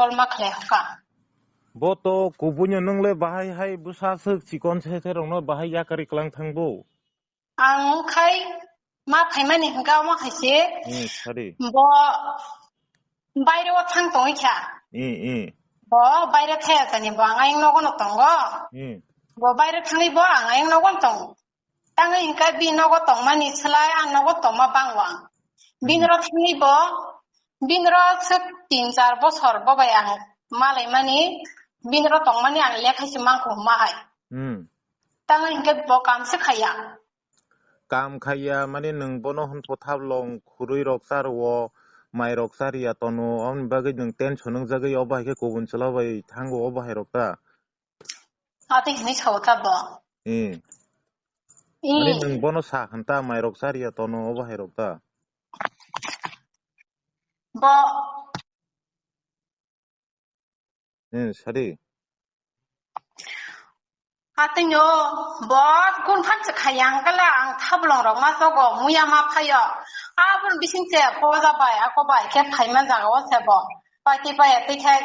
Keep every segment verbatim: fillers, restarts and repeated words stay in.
call ma khlai hoka. Bo to kubuino nwng le bahai hai bwsa swk chikon se se rokno bahai yakari klang thangbo. Ang khai ma phaimani hwnkha omo hai se. Hmm, sorry. Bo baire o thang tongwi kha. Hmm, hmm. Bo baire thaya jani bo ang ayang nogo no tongo. Hmm. Bo baire thangwi bo ang ayang nogo no tongo. Tangwi hwnkha bini nogo tongmani slai ang nogo tongma bangwang. Bini ro thangwi bo, bini ro swk tin char bosor bo bai ang malaimani, bini ro tongmani ang lekha se mangkho hwnma hai. Hmm. Tangwi hwnkhe bo kam se khaiya. Kam khaiya mani nwng bono hwn phatar long khurui rok charo, mai rok chariya tono, aboni bagwi nwng tension wngjagwi obo hai khe kubun chwla bai thango obo hai rok ta. Ati hinwi sao ta bo. Eh. Eh. Mani nwng bono sa hwn ta, mai rok chariya tono, obo hai rok ta. Bo. Eh, sadi. Atino bo kun phan se khayang kala ang thablong rok ma sogo muya ma phayo. Abon bising se poja bai ako bai khe phaima jaga o se bo. Pai ti pai ti khai.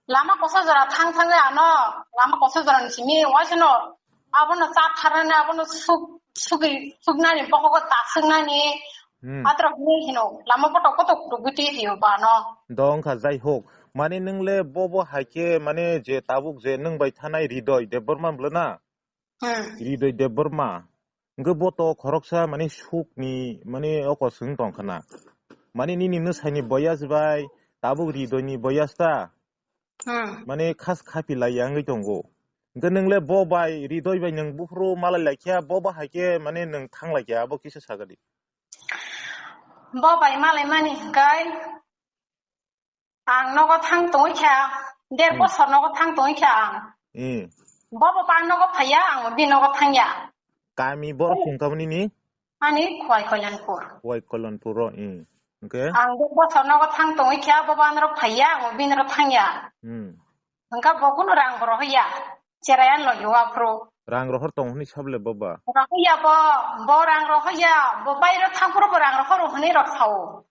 Lama kosa jora thang thang ano, lama kosa jora ni simi waisano abono cha tharnani, abono suk, sugi, suknani, bohogo ta suknani, Hmm. Atro hini hino, lama kotok kotok rugwiti hiyo bano. Dong kha, jai hok. Mane nwng le bo bo hai khe, mane je tabuk je nwng bai thanai Ridoi Debbarma bwle na? Hmm. Ridoi Debbarma. Hwnkhe bo to khoroksa mane sukni mane oko swng tong khna. Mane nini nwsaini boyas bai tabuk Ridoini boyas ta. Hmm. Mane khas khapi lai ya wngwi tongo. Hwnkhe nwng le bo bai Ridoi bai nwng buphuru malai lai khe bo bo hai khe mane nwng thang lai khe abo kisa sagadi. Bo bai malai mani hwnkhe Ang nogo thang tongwi kha, der Hmm. bosor nogo thang tongwi kha ang. Hmm. Bobo pa nogo phaiya, ang bi nogo thangya. Kami borok Hmm. chwng tamo nini? Ani Khwai Kalyanpur. Khwai Kalyanpur ro, hmm. Okay. Ang der bosor nogo thang tongwi kha, bobo anoro phaiya, ang bi noro thangya. Hmm. Hwnkha bo kuno rang boro hoya. Cherai ano yo aphuru. Rang rohor tong hwnwi sable boba. Rohorya bo, bo rang rohorya, bo bairo thangphuru bo rang rohoro hwnwi rok sao.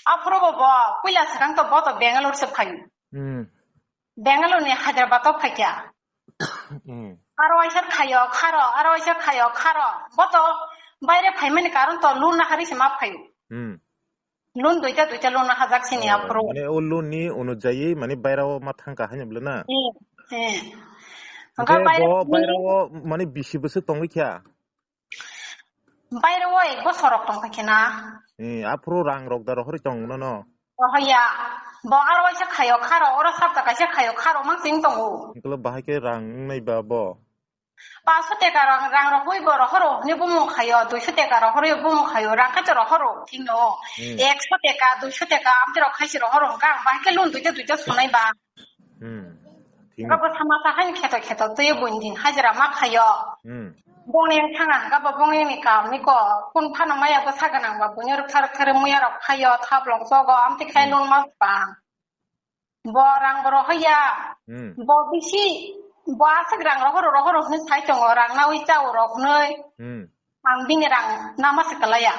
Aphuru bo, bo puila swkang to bo to Bangalore se phaio. Hmm. Bangalore ni Hyderabad o phaikya. Hmm. Aro waisa khayo kharo, aro waisa khayo kharo. Bo to baire phaimani karon to loan na hari se ma phaio. Hmm. Loan duita duita loan hajak sini Oh, aphuru. Mane o loan ni onujayi mane bairao ma thangka haino bwle na? Eh, eh. Hwnkhe Hwnkhe bairao bo ni bairao mane bisi bwswk tongwi kha? Bairao ek bosor rok tongkha khe na. Eh, aphuru rang rok da rohorwi tong nono? Rohorya. Bo aro waisa khayo kharo, oro sapta kaisa khayo kharo mang sing tongo. Hwnkhe bahai khe rang wngnai ba bo? Paso teka rang, rang rohorwi bo rohoro hwnwi bumung khayo, duiso teka rohorwi bumung khayo, rang khaito rohoro, thikno. Hmm. Ekso teka, duiso teka, amtwi rok khaisi rohoro hwnkha, ang bahai khe loan duita duita sunai ba. Hmm. Thikno. Hwnkha bo sama sa haino kheto kheto twiwi buini din hajira ma khayo. Hmm. Bongni wng thanga hwnkha bo bongni ni kaam ni ko, kun phano maya bwsa gwnang ba buino rwktha rwktha rw muya rok khayo, thablong chogo, amtwi khai Hmm. loan ma bang. Bo rang bo rohorya. Hmm. Bo bisi, bo aswk rang rohoro, rohoro hwnwi sai tongo, rang naui chao rok hwnwi. Hmm. Ang bini rang nama se kalaya.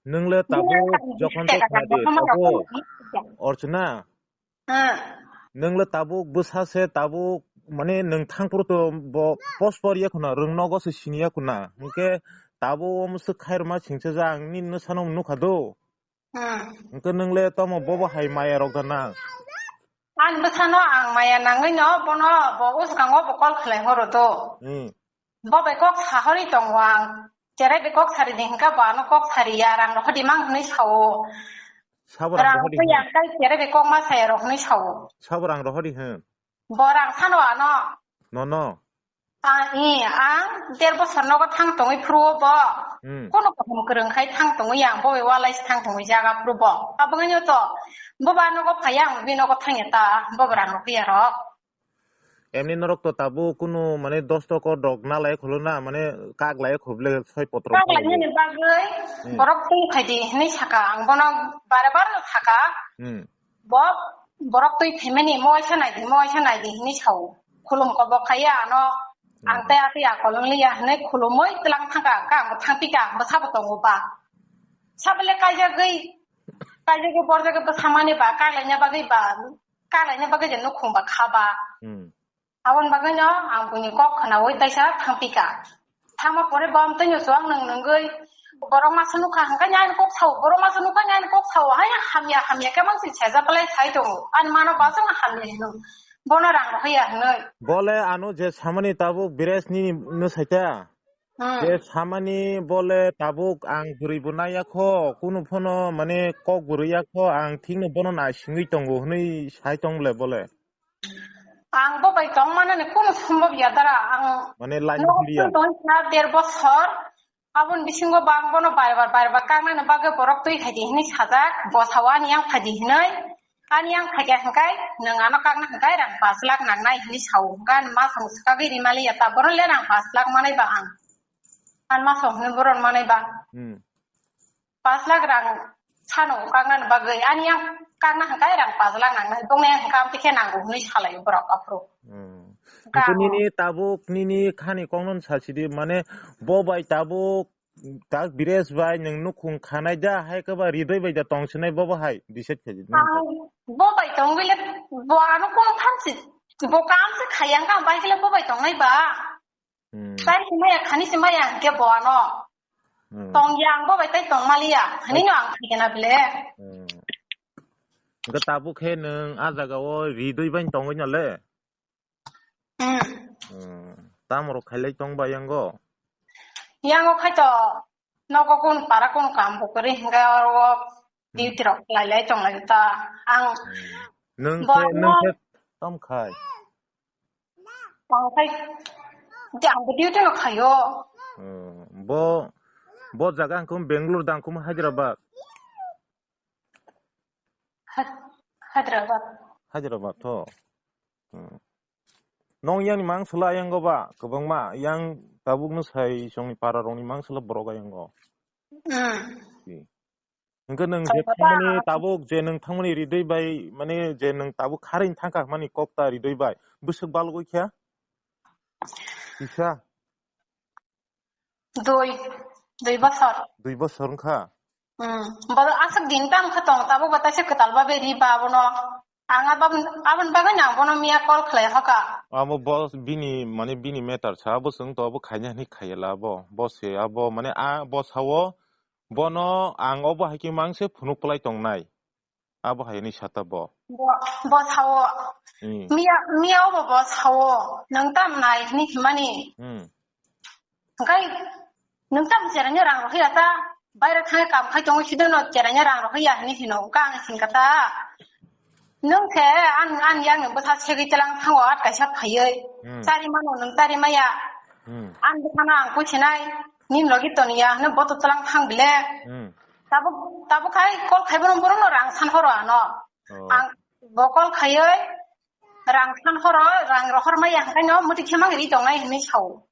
Nwng le tabuk jokhon to khna di, tabuk Orchana. Hmm. Nwng le tabuk bwsa se tabuk, mane nwng thangphuru to bo pospor ya khuna, rwng nogo se sini ya khuna. Hwnkhe tabuk omo swk khairokma singsa ja, ang nini nwsano nukha do. Hmm. Hwnkhe nwng le tamo bobo hai maya rok da nang? Ang bwsano ang maya nangwi no bono bo uskango bo call khlai horo do. Hmm. Bo bai kok sahori tongo ang. Cherai bai kok sari di hwnkha bo ano kok sari ya rang rohor di mang hwnwi sao. Sabo rang Rang rohor di rohor ya hwn. Kai cherai bai kok ma saya rok hwnwi sao. Sabo rang rohor di hwn. Bo rang sano ano. No, no. Ah, i, ang der bosor nogo thang tongwi phuru bo. Hmm. Kono kaham kwrwng khai thang tongwi ang bo walai se thang tongwi jaga phuru bo. Abangani to bo ba nogo phaya ang bi nogo thangya ta bo rang rok ya rok. Emni norok to tabuk kunu mane dos tokor rok na lai kholo na mane kak lai khoble soi potro Kak lai kholo. Nini bagwi Hmm. Borok twi khai di hinwi saka ang bono bare bare saka. Hmm. Bo borok twi phaimani mo waisa nai di, mo waisa nai di hinwi sao. Khulum ko bo khaiya ano, Hmm. Ang tei atwi akol wng liya hinwi khulumwi tlang thangka, ka ang bo thangpika, ang bo sabo tongo ba. Sabole kaijagwi, Kaijagwi borjagwi bwsamani ba kaglaina bagwi ba, kaglaina bagwi je nukhung ba kha ba. Hmm. Aboni bagwino ang buini kok khwnaui taisa thangpikha. Thangma pore bo amtwino chuwak nwng nwngwi borok masa nukha hwnkhe ani kok sao, borok masa nukha ani kok sao, hai hamya hamya khe mang se sejak kwlai sai tongo. Ani mano ba chwngno hamya hino. Bono rang rohorya hwnwi. Bole ano je samani tabuk Bires nini no saita. Hmm. Je samani bole tabuk ang bwrwi bo naiya kho, kunu phano mane kok bwrwi ya kho, ang thikno bono naisingwi tongo hwnwi sai tong le bole. Ang bo bai tong manani kunu sombhob ya dara, ang mane lain nogo hiriya. Tong kha der bosor, aboni bisingo bo ang bono bar bar, bar bar kaknani bagwi borok twi phaidi hwnwi sajak, bo sao ani yang phaidi hwnwi. Ani yang phaikha hwnkhe, nwng ano kakna hwnkhe rang pash lakh nangnai hwnwi sao. Hwnkhe ani masong swkagwi rimaliya, ta bono le rang pash lakh manai ba ang. Ani masong hwnwi boron manai ba. Hmm. Pash lakh rang sano kakna bagwi. Ani yang kakna hwnkhe rang pash lakh nangnai. Bongni yang hwnkhe amtwi khe nango hwnwi salai borok aphuru. Hmm. Hwnkhe nini tabuk nini khani kokno sachidi, mane bo bai tabuk tak Bires bai nwng nukhung khanai da, hai khe ba Ridoi bai da tong sinai bo bo hai decide khaidi. Ang bo bai tongwi le bo ano kono thamsi, bo kam se khayang ka bai khe le bo bai tongnai ba. Hmm. Tai si maya khani si maya hwnkhe bo ano. Hmm. Tong ya ang bo bai tai tong maliya. Hani no ang khai kena bile. Hmm. Hwnkhe tabuk khe nwng a jaga o Ridoi bai tongwi no le. Hmm. Hmm. Tamo rok khailai tong ba yango? Yango khai to nogo kun para kun kam bo kori hingga oro duty rok lai lai tong lai ta. Ang hmm. Nwng bo khe, ano nwng khe tom khai? Tong khai. Di ang bo duty no khayo. Hmm. Bo, bo jaga hwnkhe Bangalore da hwnkhe Hyderabad? Hyderabad. Hyderabad to. Hmm. Nong yang ni mang sula yang go ba, kwbangma yang tabuk no sai song ni para rong ni mang sula borok yang go. Hmm. Hwnkhe nwng je thangmani tabuk je nwng thangmani Ridoi bai, mane je nwng tabuk kharwi thangkha hwnmani kok ta Ridoi bai bwswk balgwi kha? Kisa? Dui, dui bosor. Dui bosor wngkha? Hmm. Bodo aswk din tamo khe tong, tabuk bo taisa kwtal babe ri ba abono. Ang abon, aboni bagwi ang bono miya call khlai hoka. Abo bo bini, mane bini matter sa, abo chwng to abo khaina hwnwi khaiya la abo. Bo se abo, mane a bo sao, bono ang obo hai khe mang se phunuk kwlai tongnai. Abo hai hwnwi sata bo. Bo, bo sao. Hmm. Miya, miya obo bo sao. Nwng tam nai hwnwi himani. Hmm. Hwnkhe nwng tam cheraino rang rohorya ta? Baire thangwi kam khai tongo, sidono cheraino rang rohorya hwnwi hino. Hwnkhe ang singkha ta? Nwng khe an, an yakni bwsa segwi tlang thango at kaisa phaiwi. Hmm. Chari mano nwng chari maya. Hmm. An bwsano ang kuchinai. Nini logi toniya hwnwi bo to tlang thang bile. Hmm. Tabuk, tabuk khai call khai bono borokno rang san horo ano. Oh. Ang bo call khaiwi rang san horo, rang rohor maya hwnkhe no muti khe mang ri tongnai hwnwi sao.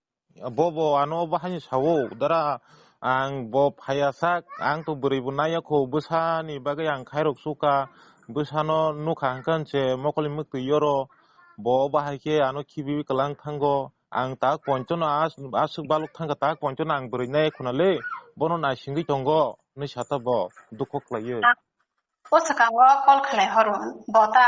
Bo bo ano bo haino sao, dara ang bo phaiya sak, ang to bwrwi bo naiya kho, bwsani bagwi ang khairok suka, bwsano nukha hwnkhe se mokolni mwktwi yoro, bo bahai khe ano khibiwi kwlang thango, ang tak ponchono as-, aswk balok thangkha, tak ponchono ang bwrwi naiya khuna le, bono naisingwi tongo, hwnwi sata bo, dukho khlaiwi. O swkango call khlai horo, bo ta.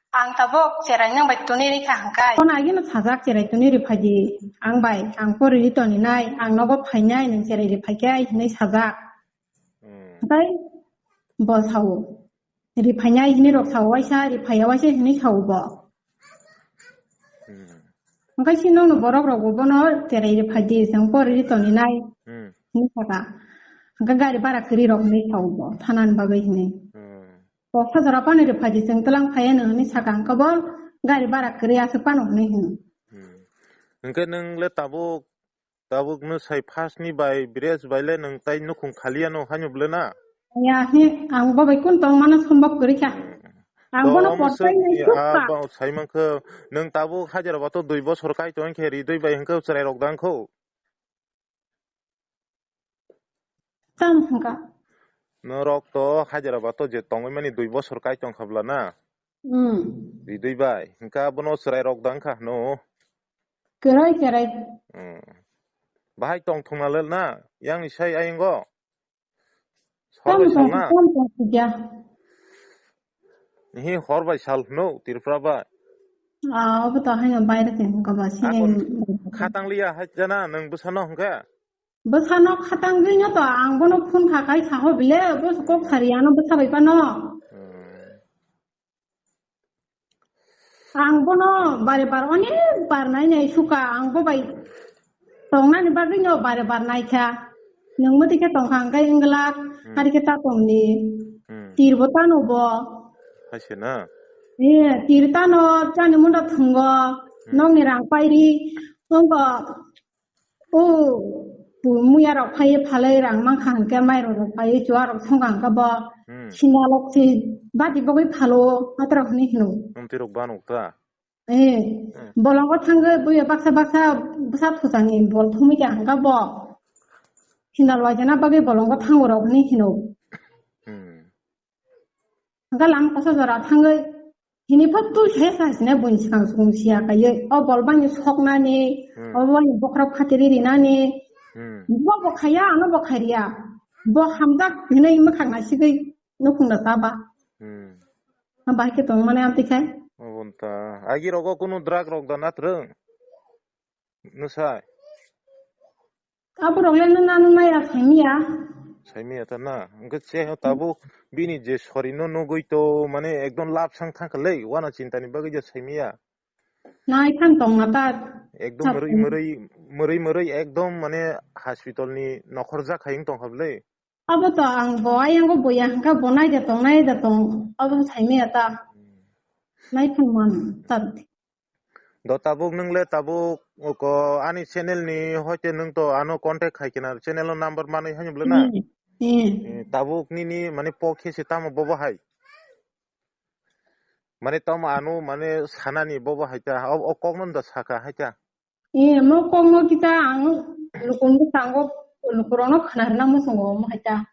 Ang tabuk cherai nwng bai tuni rikha hwnkhe. Phone agino sajak cherai tuni ri phaidi, ang bai, ang pori ri toni nai, ang nogo phainai, nwng cherai ri phaikhai hwnwi sajak. Hmm. Hwnkhe bo sao. Ri phainai hwnwi rok sao waisa, ri phaiya waisa hwnwi sao bo. Hmm. Hwnkhe si nokni borok rok bo bono cherai ri phaidi, chwng pori ri toni nai. Hmm. Hwnwi saka. Hwnkhe gari bara kwrwi rok hwnwi sao bo, thanani bagwi hwnwi. Hmm. Koksa jora pani ri phaidi, chwng twlang phaiya nw hwnwi saka, hwnkhe bo gari bara kwrwi aswk pano hwnwi hwno. Hmm. Hwnkhe nwng le tabuk, tabuk no sai first ni bai, Bires bai le nwng tai nukhung khaliya no haino bwle na? Ya, he, ang bo bai kun tong mano sombok kwrwi kha. Hmm. Ang bono bo portai nai ya, thuk kha. Bo sai mankhe nwng tabuk hajar ba to dui bosor kai tong khe ri dui bai hwnkhe chwrai rok dang kho. Tam hwnkha. Norok to Hyderabad to je tongwi mani dui bosor kai tong kha bwla na? Hmm. Ridui bai. Hwnkha bono chwrai rok dang kha hwno? Kwrwi kwrwi. Hmm. Bahai tong thung na le na? Yang ni sai ayang go? Hor bai sal na? Tamo tong sukya. Hi hor bai sal no Tripura bai. Ah, obo to haino baire tong ka ba sini. Akon khatang liya hai jana nang bwsano hwnkhe? Bwsano khatang gwi no to ang bono phone kha kai saho bile bo kok sari ano bwsa bai pano. Hmm. Ang bono bare bar onek bar nai nai suka ang bo bai tongnani bagwi no bare bar naikha. Nwng mwtwi khe tongkha hwnkhe wngla, hmm, hari khe ta tongni. Hmm. Tir bo tano bo. Hai se na? Eh, tir tano chani munda thwngo, hmm, nokni rang pairi. Tongo, o, muya rok phai phalai rang mankha hwnkhe mairung rok phai chuwa rok thongkha hwnkhe bo. Hmm. Sinalok si bati bogwi phalo, atrok hwnwi hino. Omtwi rok banok ta? Eh, hmm, bolongo thangwi buya baksa baksa bwsa thusani bol thumwi kha hwnkha bo. Sindal waijana bagwi bolongo thango rok hwnwi hino. Hmm. Hwnkha lama kosa jora thangwi hini pho twi khe sa sine buini swkang swkang siya kaiwi. O bol bangni soknani, hmm, o bangni bokhorok khatiri rinani. Hmm. Bo bo khaiya, ano bo khairiya. Bo hamjak hinwi mwkhang naisigwi nukhung da ta ba. Hmm. Bahai khe tong mane amtwi khai. Obonta. Agi rogo kunu drug rok da natrwng? Nwsai? Aborok le nang nang naya saimiya. Saimiya ta na? Hwnkhe che ho tabuk bini je sorino nugwi to mane ekdom lapsang thangkha le, wana chintani bagwi je saimiya. Nai phan tongma ta. Ekdom mwrwi mwrwi, mwrwi mwrwi ekdom mane hospital ni nokhorjak hai wng tongkha bwle. Abo to ang bo ayang bo ya hwnkha bo nai da tong, nai da tong, abo saimiya ta. Hmm. Nai phan man ta. Do tabuk nwng le tabuk ko ani channel ni hoite nwng to ano contact khai kena channel o number manwi haino bwle na? Hmm, hmm. Eh, tabuk nini mane pokhe se tamo bobo hai? Mane tamo ano mane sanani bobo hai ta, o, o kok no da saka hai ta? Eh, mo kok no kita ang lukun bwskango lukurok no khna rwna muchungo omo hai ta.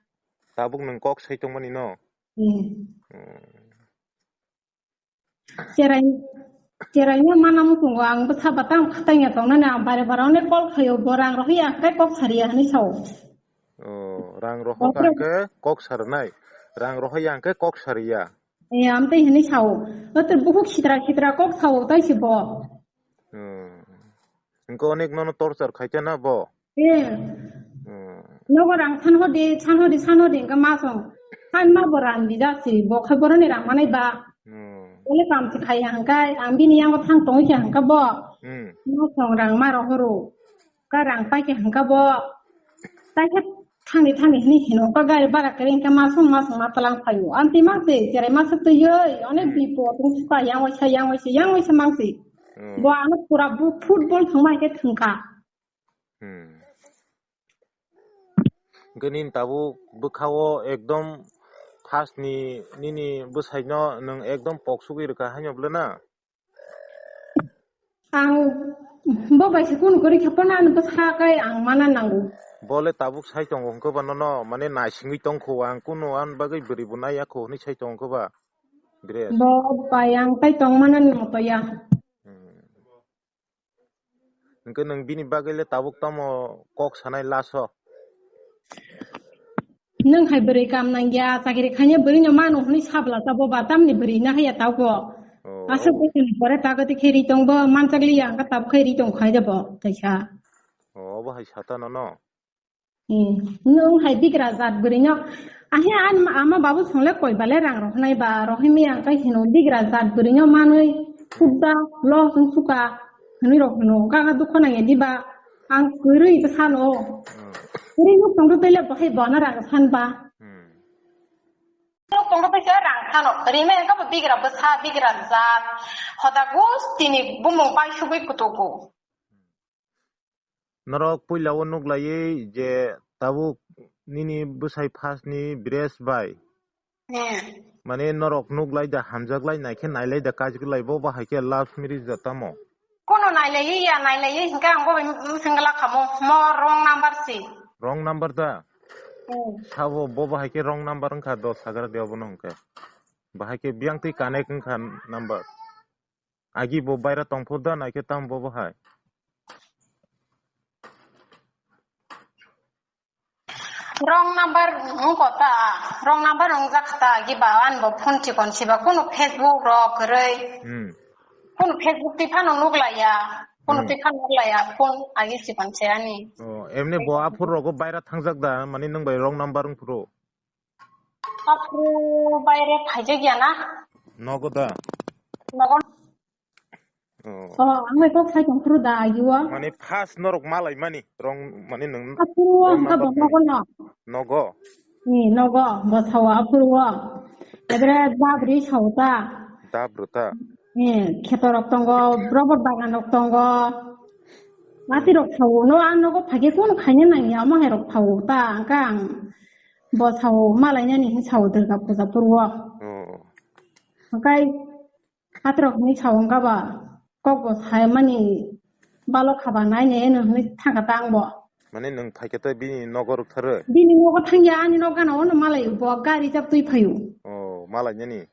Tabuk nwng kok sai tongmani no? Hmm. Hmm. Cherai, cherai no mana muchungo ang bwsa batang khatang ya tongnani ang bare bare onek call khaio bo rang rohorya hwnkhe kok sariya hinwi sao. Oh, rang rohor hwnkhe kok sarnai, rang rohorya hwnkhe kok sariya. Eh, amtwi hinwi sao. Ote bukhuk sitra sitra kok sao tai se bo. Hmm. Hwnkhe onek nono torture khaikha na bo? Eh. Hmm. Nogo rang san hodi, san hodi, san hodi, hwnkhe ma song. Han ma bo rang di jasi, bo khai boroni rang manai ba. Hmm. Ole kam si khai hangkai, ang bini yango thang tong khe hangka bo. Hmm. Ma song rang ma rohoro. Ka rang pai khe hangka bo. Tai khe thangni thangni hini hino ka gari bara kere hingke masong masong ma talang phaio. Amtwi mangsi cherai masa twi oi, onek hmm, bipo tong suka yang waisa, yang waisa, yang waisa mangsi. Hmm. Bo ano pura bu football thangma hingke thangka. Hmm. Hingke nini tabuk bwkhao ekdom first ni nini bwsaino nwng ekdom pok sugwi rwkha haino bwle na? Ang bo bai se kunu kwrwi khe phano ano bwsa kai ang mana nango. Bo le tabuk sai tongo hwnkhe ba nono mane naisingwi tongkho ang kunu ani bagwi bwrwi bo naiya kho hwnwi sai tongo ba. Bire. Bo bai ang tai tong mana nang to ya. Hmm. Hwnkhe nwng bini bagwi le tabuk tamo kok sanai laso? Nwng hai bwrwi kam nangya, chakri khaina bwrwi no mano hwnwi sabla ta bo ba tamni bwrwi na haya ta bo. Oh. Aswk bwswkni pore ta gati khe ri tong bo, manchak liya hwnkhe tabuk khai ri tong khai de bo, kaisa. Oh, obo hai sata nono? Hmm. Nwng hai bigra jat bwrwi no. Ahe ani ama babu songle koi bale rang rohornai ba, rohormaya hwnkhe hino bigra jat bwrwi no manwi, khudda, lo, chwng suka, hwnwi rok hino, gaga dukho nangya diba. Ang kwrwi bwsano. Hmm. Kwrwi nuk tongdo tei le bahai bono rang san ba. Hmm. Nuk tongdo tei se rang sano. Rimai ang kabo bigra bwsa, bigra jat. Hoda gustini bumung pai sugwi kutugo. Norok puila o nuk laiwi je tabuk nini bwsai first ni Bires bai. Hmm. Mane norok nuk lai da hamjak lai nai khe nai lai da kajik lai bo bahai khe love marriage da tamo? Kono nai lai ya, nai lai ya, hingke ang bo bai mwsang gala kamo, mo wrong number si. Wrong number da? Hmm. Sabo bo bahai khe wrong number wngkha dos hagra de obono hingke. Bahai khe biyang twi connect wngkha number. Agi bo baira tongphuru da nai khe tamo bo bahai? Wrong number wngkha ta, wrong number wngjak ta, giba ani bo phone chikon siba, kunu Facebook rok kwrwi, Hmm. kunu Facebook twi phano nuklaiya, kunu Hmm. twi phano nuklaiya, phone agi chikon se ani. Oh, emni bo aphuru rogo baira thangjak da, mani nwng bai wrong number wngphuru? Aphuru baire phaijak ya na? Nogo da? Nogo. Oh. Oh, ang bai kok sai tong phuru da agiwo. Mane first norok malai mani rong mane nang Aphuru wrong ang ka number bo mani. Nogo no. Nogo. Ni nogo bo sao aphuru wo. Edre dabri sao ta. Dabru ta. Ni kheto rok tongo, rubber bagan rok tongo. Mati rok sao no ang nogo phage kun khaina nang ya mo hai rok sao ta ang ka ang bo sao malai nani hin sao Durga puja phuru wo. Oh. Ang kai Hatrok hwnwi sao wngkha ba, kok bo sai mani balo khaba nai ne hwnwi thangkha ta ang bo. Mane nwng phaikhe ta bini nogo rwktharwi? Bini nogo thangya, ani nok gana ono malai bo gari jab twi phaio. Oh, malai nani?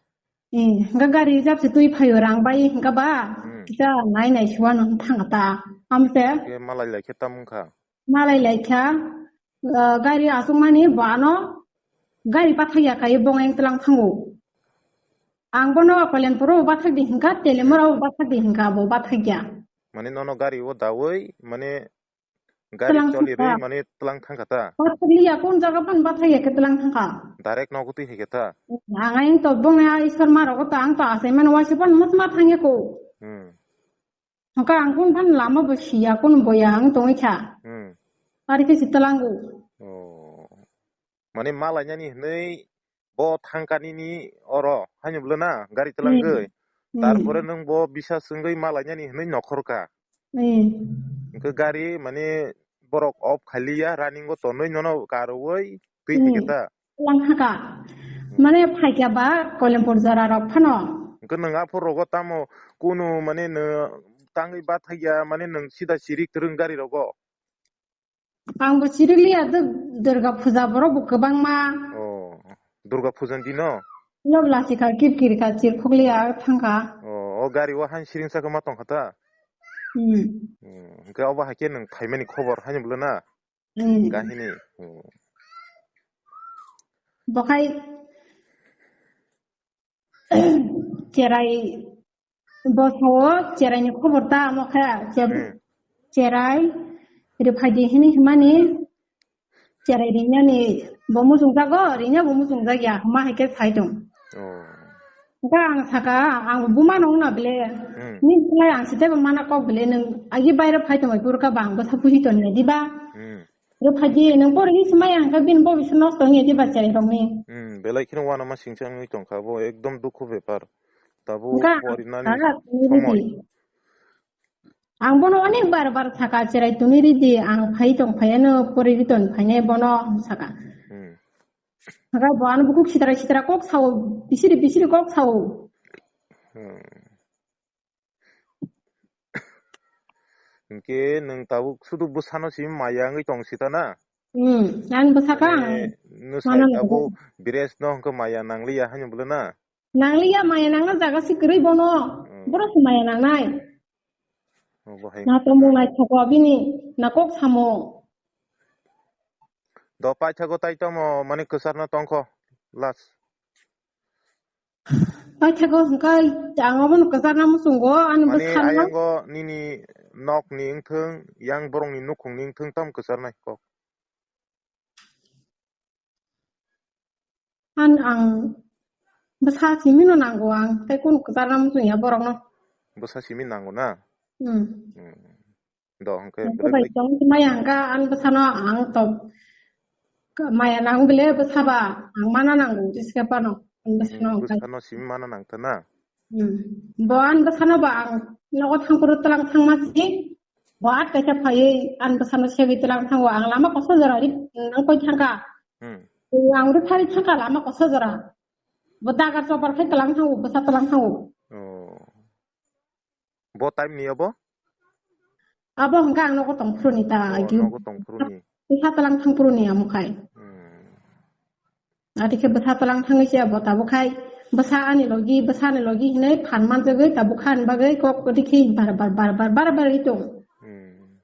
Eh, hwnkha gari jab se twi phaio, rang bai hwnkha ba, Hmm. kisa nai nai suwa no thangkha ta. Amse? Ke malai lai khe tam wngkha? Malai lai kha, ah, gari aswk mani bo ano gari pathakya kai bongeng tlang thango. Ang bono Kolenpuro bo bathak di hinka, Telemura bo bathak di hinka, bo bathak ya. Mane nono gari o dawi, mane gari Tlang choli thangka. Rwi, mane tlang thangka ta? Bathak liya, kun jaga pan bathak ya ke tlang thangka. Direct nogo twi hai ke ta? Ang ayang to bong ya isor ma rogo to ang to asai man waisa pan mat ma thang ya ko. Hmm. Hwnkha ang kun pan lama bo siya, kun boya ang tongwi kha. Hmm. Ari ke si tlango. Oh. Mane malainani hinwi bo thangkani ni oro haino bwle na gari Hmm. Tlangwi. Hmm. Tarpore nwng bo bisa swngwi malainani hinwi nokhor kha. Hmm. Hwnkhe gari mane borok off khailiya, running o tonwi nono karwi twi Hmm. Thikhe ta. Tlang thaka. Hmm. Mane phaikya ba Koilempur jora rok phano. Hwnkhe nwng aphuru rogo tamo kunu mane nwng tangwi bathakya mane nwng sida chiri kwrwng gari rogo. Ang bo chirikliya, Durga puja borok bo kwbangma. Oh, Durga puja ni dino? Lobla sikha kip kirikha chirkhokliya thangkha. Oh, o gari o han siring saka ma tongkha ta? Hmm. Hmm, hwnkhe obo haikhe nwng phaimani khobor haino bwle na? Hmm. Kahini. Hmm. Bokhai cherai, bo sao cherai ni khobor ta amo khe, che-, Hmm. Cherai riphaidi hini himani cherai rinani bo muchungjago, rinya bo muchungjak ya, ma hai khe sai tong. Oh. Hwnkhe ang saka, ang buma nong na bile, Hmm. Ni lai ang sitebo mana kok bile, nwng agi baire phai tongwi phuru kha bang bwsa puji ton ya diba? Hmm. Rwphaidi, nwng porhi swmai ang khe bini bobiswt nosto wngya diba cherai rokni. Hmm, belai kheno uanama singcha wngwi tongkha, bo ekdom dukhu bepar. Tabuk Hwnkha, porinani saga tini somoi. Ridi. Ang bono onek bar bar saka cherai tuni ridi, ang phai tong phaiano pori riton phainai bono saka. Hmm. Hwnkha bo ano bukhuk sitra sitra kok sao, bisiri bisiri kok sao. Hmm. Hwnkhe nwng tabuk sudu bwsano simi maya wngwi tong sita na? Hmm, ang bwsakha ang. Mane, nwsai tabuk Bires no hwnkhe maya nangliya haino bwle na? Nangliya, maya nangna jaga se kwrwi bono. Hmm. Borok se maya nangnai. Obo hai. Na tongmung naithogo bini, na kok samo. Do paithago tai tamo mani kwcharno tongkho last. Paithago hwnkhe ang obono kwcharna muchungo ani Mani bwskango. Ayango nini nokni wngthung, yang borokni nukhungni wngthung tamo kwcharnai kok. An ang bwsa simino nango ang, tei kunu kwcharna muchungya borokno. Bwsa simi nango na? Hmm. Hmm. Do hwnkhe Hwnkhe belai bai tong maya hwnkha ang bwsano ang to maya nang bile bwsaba ang mana nango riske pano ang bwsano Hmm, hwnkhe. Bwsano simi mana nangkha na? Hmm. Bo ang bwsano ba ang nogo thangphuru tlang thangma si. Bo at kaisa phaiwi ang bwsano segwi tlang thango ang lama koso jora ri nang koi thangkha. Hmm. Ang ri thari thangkha lama koso jora. Bo dagar chobar khai tlang thango bwsa tlang thango. Oh. Bo time ni obo? Abo hwnkha ang nogo tong phuru ni ta Oh, agi. Nogo tong phuru ni. Bwsa tlang thang phuru ni amo khai. Hmm. Ati khe bwsa tlang thangwi se abo tabuk khai bwsa ani logi, bwsa ani logi hinwi phan manjagwi tabuk kha ani bagwi kok oti khe bar bar bar bar bar bar ri tong. Hmm.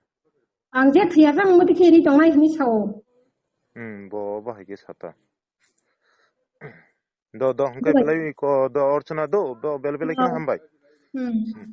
Ang je thwiya jang moti khe ri tongnai hinwi sao. Hmm, bo, bo hai khe sata. Do, do, hwnkhe belai ko, do, Orchana do, do, bel belai kheno hambai. Hmm.